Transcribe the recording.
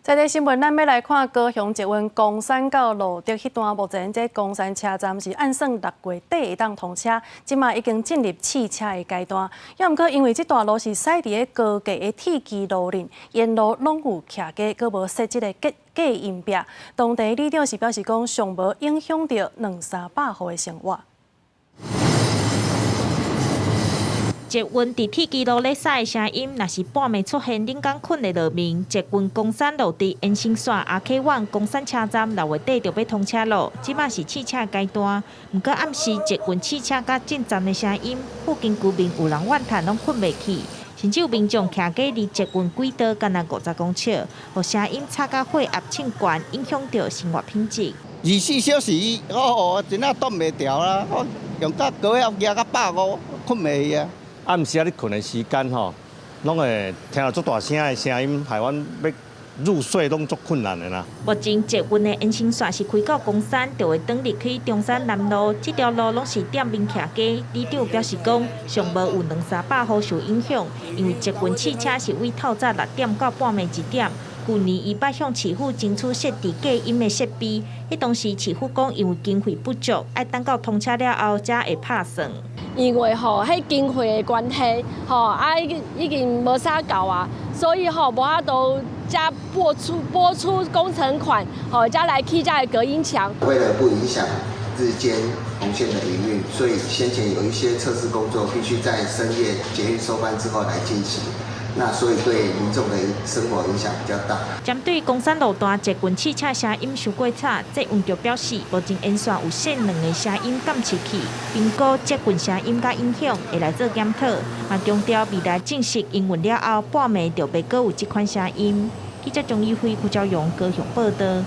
這個新聞，咱欲來看高雄捷運岡山到露德彼段，目前這岡山車站是按算6月底會當通車，這馬已經進入試車的階段。猶毋過因為這段路是駛佇咧高架的鐵支路頂，沿路攏有徛家，閣無設這个隔音壁。當地里長是表示講，上無影響著兩三百戶的生活。捷運佇鐵支路咧駛的聲音，若是半暝出現恁敢睏會落眠。捷運岡山露德延伸線 RK1 岡山車站6月底就欲通車囉，這馬是試車階段。毋過暗時捷運試車佮進站的聲音，附近居民有人怨嘆攏睏袂去，甚至有民眾徛家離捷運軌道干焦50公尺，予聲音吵甲血壓衝懸，影響著生活品質。24小時，哦，真正擋袂牢啦！我用甲高壓壓甲150，睏袂去啊。暗時仔咧睏的時間吼，攏會聽著足大聲的聲音，害阮欲入睡攏足困難的啦。目前捷運的延伸線是開到岡山，就會轉入去中山南路，這條路攏是店面徛家。里長表示講，上無有兩三百戶受影響，因為捷運試車是對透早6點到半暝1點。舊年伊捌向市府爭取設置隔音的設備，彼當時市府講因為經費不足，愛等到通車了後才會拍算。因為吼，彼經費的關係，吼啊已經無啥夠啊，所以吼無法度才撥出工程款，吼才來起這个隔音牆。為了不影響日間紅線的營運，所以先前有一些測試工作必須在深夜捷運收班之後來進行。那所以對民眾的生活影響比較大。針對岡山路段捷運試車聲音傷過吵，捷運局表示，目前沿線有設兩个聲音監測器，評估捷運聲音佮影響，會來做檢討。嘛強調未來正式營運了後，半暝就袂閣有這款聲音。記者張宇輝、郭昭陽高雄報導。